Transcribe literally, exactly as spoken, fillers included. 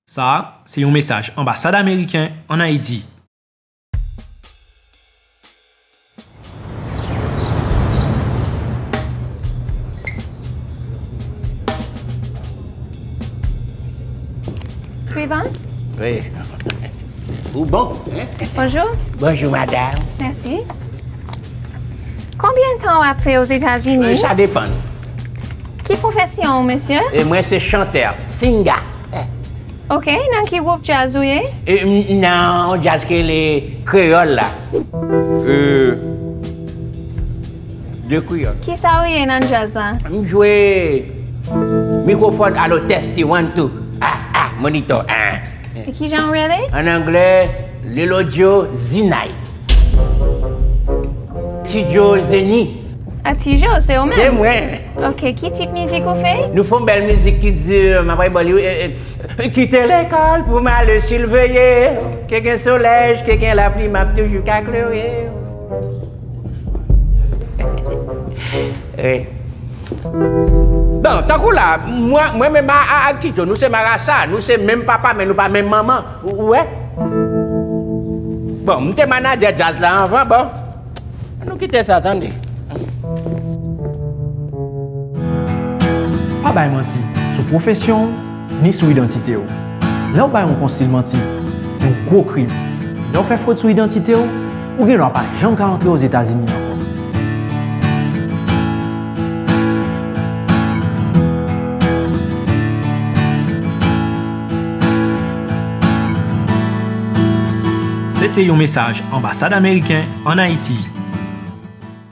Sa a se yon mesaj Anbasad Ameriken ann Ayiti. Swivan? Wi. Ou bon, hein? Bonjou. Bonjou, madanm. Mèsi. Konbyen tan w ap fè Ozetazini? Sa depann. Ki pwofesyon w, mesye? E mwen se chantè, singa. Ok, nan ki gwoup djaz ou ye? E, m- nan yon djaz ki rele Kreyòl la. E, de Kreyòl. Kisa w ye nan djaz la? M jwe mikwofòn, alo, testi, one, two. Ah, ah, monitor, ah. E kijan w rele? An anglè, Lil Audio Zinay. Tidjo Zeni. A Tidjo, se ou Se menm? Mwen. Ok, ki tip mizik ou fè? Nou fè yon bèl mizik ki di, m ap bay bò li, e, e, kite lekòl pou m ale siveye. Ke gen solèy, ke gen lapli, m ap toujou ka klere. Wi. Bon, tankou la, mwen, mwen menm a, a, ak Tidjo, nou se marasa, nou se menm papa, men nou pa menm manman. Ou, ou wè? Bon, m te manadjè djaz la anvan, bon. Nou kite sa, tande. Pa bay manti sou pwofesyon w ni sou idantite w. Lè w bay yon konsil manti, se yon gwo krim. Lè w fè fwod sou idantite w, ou gen dwa pa janm ka antre Ozetazini ankò. Se te yon mesaj Anbasad Ameriken ann Ayiti.